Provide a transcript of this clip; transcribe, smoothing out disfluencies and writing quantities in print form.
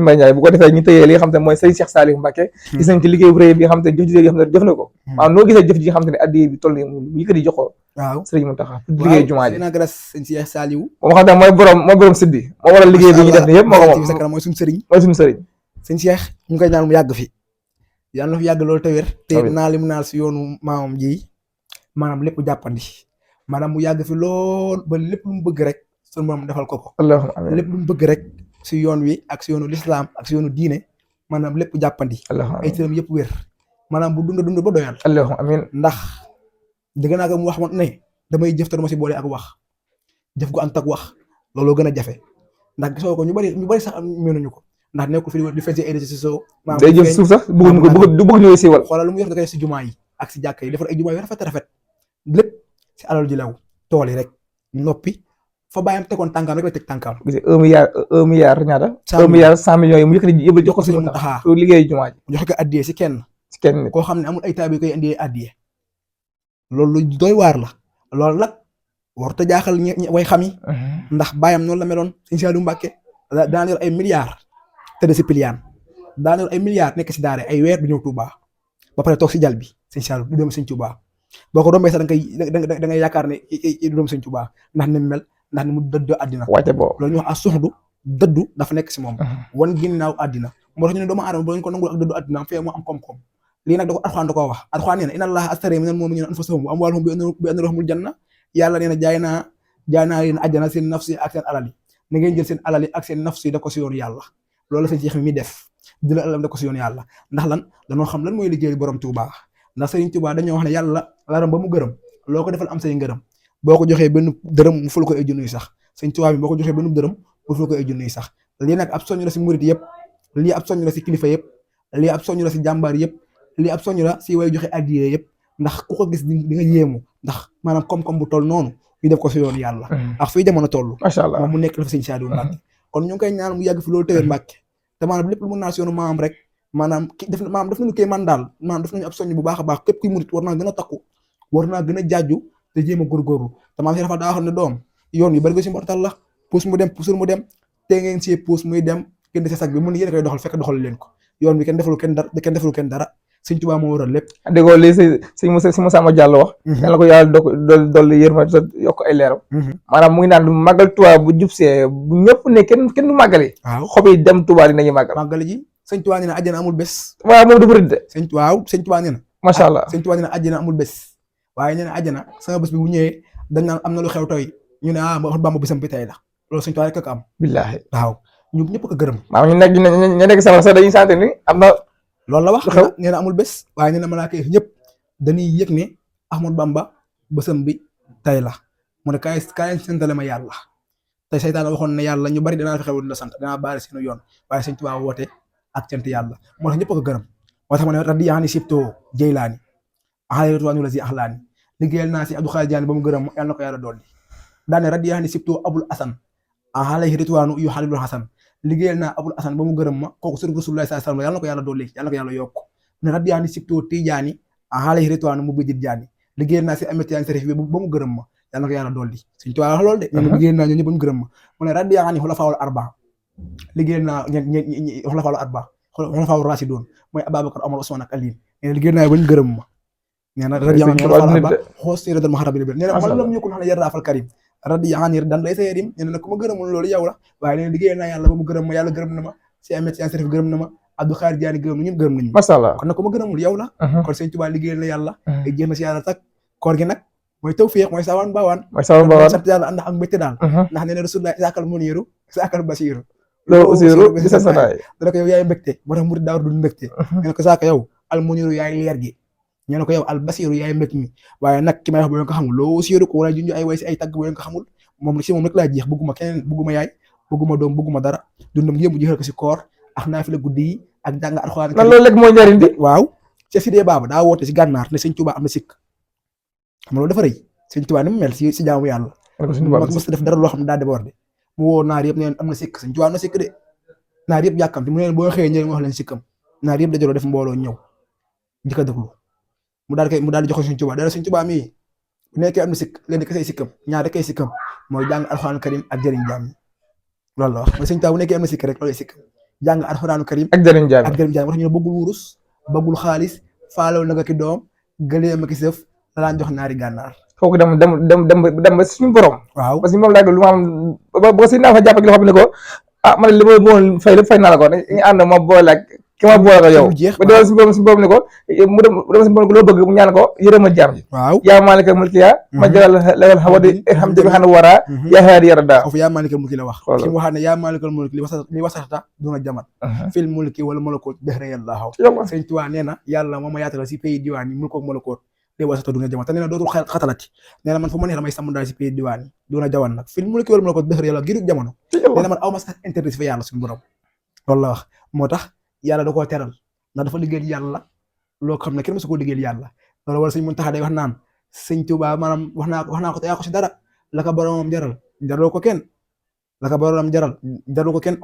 Mbaye Ndiaye bu ko defee ñu tëyee li nga xam te ne mooy sëriñ Cheikh Saliou Mbacké gis nañ ci liggéey bu rëy bi nga xam te ne jëf ji nga xam ne def na ko waaw noo gisee jëf ji nga xam te ne addi bi toll ni yëkkati jox ko waaw sëriñ Mountakha liggéey jumaa ji na grâce sëñ Cheikh Saliou moom xam ne mooy borom siddi moo waral liggéey bi ñu def ne yëpp moo ko moom mooy suñu sëriñ sëñ Cheikh ñu koy ñaan mu yàgg fi yàlla na fi yàgg loolu te wér te naa li mu naal si yoonu maamam ji maanaam lépp jàppandi maanaam mu yàgg fi lool ba lépp lu mu bëgg rek suñu borom defal ko ko lépp lu mu bëgg rek si yoon wi ak si yoonu lislaam ak si yoonu diine maanaam lépp jàppandi ay cëram yëpp wér maanaam bu dund ba doyal amiin ndax dëgg naa ko mu wax ma ne damay jëf te dama si boole ak wax jëf gu ànd ak wax looloo gën a jafe ndax gisoo ko ñu bari sax mënuñu ko ndax nekkul fi di fecc ay réseaux sociaux day jëf suuf sax bëgg ñu siiwal xoolal lu mu yor da koy si jumaa yi ak si jàkka yi defar ay jumaa yu rafet lépp si alal ji lew tool yi rek noppi fa bàyyam tegoon tànkaam rek koy teg tànkaam. gis nga 1 milliard ñaata. 1 milliard 100 millions yi mu yëkkati yëpp jox ko suñu Mountakha pour liggéey jumaa ji. joxe ko addiyee si kenn. nit koo xam ne amul ay taab yi koy indee addiyee loolu lu doy waar la loolu nag warut a jaaxal way xam yi. ndax bàyyam noonu la meloon sëñ Saliou Mbacké daan yor ay milliards tëdd si piliyaan daan yor ay milliards nekk si daara ay weer du ñëw Touba ba pare toog si jal bi sëñ Saliou du dem sëñ Touba boo ko rombee sax da ngay yaakaar ne du dem sëñ Touba ndax ni mu mel. ndax ni mu dëddoo àddina wàcce boobu loolu ñuy wax as suxdu dëddu dafa nekk si moom wan ginnaaw àddina moo tax ñu ne doomu aadama ba ñu ko nangul ak dëddu àddina am fee mu am koom-koom lii nag da ko Alxuraan da koo wax Alxuraan nee na inna Allaaha ashtara minal mu'miniina anfusahum wa amwaalahum bi anna lahumul janna yàlla nee na jaay naa leen àjjana seen nafsi ak seen alal yi na ngeen jël seen alal yi ak seen nafsi da ko si yoon yàlla loolu la seen Cheikh mi def jël alalam da ko si yoon yàlla ndax lan dañoo xam lan mooy liggéey borom Touba ndax Sëriñ Touba dañoo wax ne yàlla laram ba mu gërëm loo ko defal am say ngërëm boo ko joxee benn dërëm mu ful ko ay junni sax sëñ Tuubaa bi boo ko joxee benn dërëm mu ful ko ay junni sax lii nag ab soñu la si murit yëpp lii ab soñu la si kilifa yëpp lii ab soñu la si jàmbaar yëpp lii ab soñu la si way joxe addiye yëpp ndax ku ko gis di nga yéemu ndax maanaam koom-koom bu toll noonu ñu def ko si yoon yàlla ak fii jamono toll macha allah moom mu nekk la fa sëñ Saliou Mbacké kon ñu ngi koy ñaan mu yàgg fi loolu tëwér Mbacké te maanaam lépp lu mun naa si yoonu maam rek maanaam def nañu koy man daal maanaam def nañu ab soñu bu baax a baax képp kuy murit war naa gën a takku war naa gën a jaaju te jéem a góorgóorlu te maam si dafa daa xam ne doom yoon yu bari ko si mbortal la puus mu dem puusul mu dem te ngeen si puus muy dem kenn di sa sag bi mun yéen koy doxal fekk doxal leen ko yoon bi kenn defalu kenn dara Sëñ Tuubaa moo waral lépp déggoo lii si Moussa Diallo wax yàlla ko yàlla dolli yërma yokk ay leeram maanaam mu ngi naan màggal Tuubaa bu jubsee bu ñëpp ne kenn du màggali xob yi dem Tuubaa dinañu màggal ji Sëñ Tuubaa nee na àjjana amul bés waaw moom dafa rëdd Sëñ Tuubaa nee na macha allah Sëñ Tuubaa nee na àjjana amul bés waaye nee na àjjana sama bés bi bu ñëwee dañ naan am na lu xew tey ñu ne Bamba bésam bi tey la loolu Sëñ Tuubaa rek ko am billaahi waaw ñu ñëpp ko gërëm waaw ñu nekk sama sax dañuy sant ni am na loolu la wax nee na amul bés waaye nee na malaaka yi ñëpp dañuy yëg ne Ahmadu Bamba bésam bi tey la mu ne kaay santale ma yàlla tey seytaane waxoon ne yàlla ñu bari danaa fi xewul la sant danaa baari seenu yoon waaye Sëñ Tuubaa woote ak cant yàlla moo tax ñëpp ko gërëm moo tax ma ne radi yaani sibtoo Jeylaani axaale ritwaanu la si axlaani liggéeyal naa si Abdou Khadir Jaani ba mu gërëm yàlla na ko yàlla dolli daane radi yaani sibtoo Abul Asan axaale ritwaanu yu xalilul Hasan liggéeyal naa Abul Asan ba mu gërëm ma kooku sëriñ Rasulullah sallallahu alayhi wasallam yàlla na ko yàlla dolli yàlla na ko yàlla yokk ne radi yaani sibtoo Tijaani axaale ritwaanu mu bijit jaani liggéeyal naa si Ahmed Tidiane Serif bi ba mu gërëm ma yàlla na ko yàlla dolli Sëñ Tuubaa wax loolu de ñu liggéeyal naa ñoo ñëpp ba mu gërëm ma mu ne radi yaani xulafaawul arba liggéeyal naa xulafaawul arba xulafaawul rasidoon mooy Ababacar Omar Ousmane ak Ali nee na liggéeyal naa ba ñu gërëm ma nee na radi yaani xulafaawul arba xoos dal maxarabi nee na man lam ñukun xam ne yarraafal karim radi yaani dan lay sa yarim nee na ku ma gërëmul loolu yow la waaye nee na liggéeyal naa yàlla ba mu gërëm ma yàlla gërëm na ma si Ahmed Tidiane Serif gërëm na ma Abdou Khadir Jaani gërëm na ñëpp gërëm nañu macha allah kon nag ku ma gërëmul yow la kon Sëñ Tuubaa liggéeyal na yàlla te jéem na si yàlla tak koor gi nag mooy tawfiq mooy saawaan baawaan sant yàlla ànd ak mbégte daal ndax nee na Rasulullah isaakal muniiru isaakal basiiru loolu aussi bi sa sataay dana ko yow yaay mbégte moo tax murid daawar du mbégte nee na ko saaka yow al muniiru yaay leer gi ñu ne ko yow al basiiru yaay mbég mi waaye nag ki may wax bu leen ko xamul loo siiru ko wala junj ay way si ay tagg bu leen ko xamul moom si moom rek laa jeex bëgguma keneen bëgguma yaay bëgguma doom bëgguma dara dundam yëpp mu jeexal ko si koor ak naafila guddi yi ak jàng alxuraan man loolu rek mooy njariñ bi waaw ca Sidee Baaba daa woote si gànnaar ne Sëñ Tuubaa am na sikk xam nga loolu dafa rëy Sëñ Tuubaa ni mu mel si jaamu yàlla mos def dara loo xam ne daa débordé mu woo naar yëpp neen am na sikk Sëñ Tuubaa am na sikk de naar yëpp yàkkamti mu ne leen boo xëyee ñëw wax leen sikkam naar yëpp dajaloo def mbooloo ñëw di ko déglu mu daal di jox Sëñ Tuubaa dara Sëñ Tuubaa mii bu nekkee am na sikk leen di kay sikkam ñaar da kay sikkam mooy jàng alxuraan karim ak jëriñ jaam yi loolu la wax mooy Sëñ Tuubaa bu nekkee am na sikk rek loolu sikkam jàng alxuraanu karim ak jëriñ jaam ak gërëm jaam wax ñu ne bëggul wurus bëggul xaalis faalewul na nga ki doom gëleem ak sëf la daan jox naari gànnaar kooku dem ba suñu borom waaw parce que moom laaj lu ma am ba si naa fa jàpp ak loo xam ne ko man li ma bëggoon fay lépp fay naa la ko dañuy ànd ma boole ak ki ma boole ko yow ba doon suñu borom ne ko mu dem suñu borom ko loo bëgg mu ñaan ko yërëmal jaam ji waaw yaa maalikal mulki yaa ma jagal lewal xawadi xam jëbi xana waraa yaa haadi yarada foofu yaa maalikal mulki la wax fi mu waxaat ne yaa maalikal mulki li wasata duna jamat fil mulki wala malakoot dëxre yàlla xaw sëñ Tuubaa nee na yàlla moo ma yaatal si pays diwaan yi mulkook malakoot li wasata duna jamat te nee na dootul xatalati nee na man fu ma neex damay sàmm daal si pays diwaan yi duna jawan nag fil mulki wala malakoot dëxre yàlla giru jamono nee na man aw ma sax intérêt fa yàlla suñu borom loolu la wax moo tax yàlla da koo teral ndax dafa liggéeyal yàlla loo xam ne kenn mësu koo liggéeyal yàlla loolu wala sëñ Muntaxa day wax naan sëñ Tuubaa maanaam wax naa ko te yaa ko si dara la ko boromam jaral jaroo ko kenn la ko boromam jaral jaroo ko kenn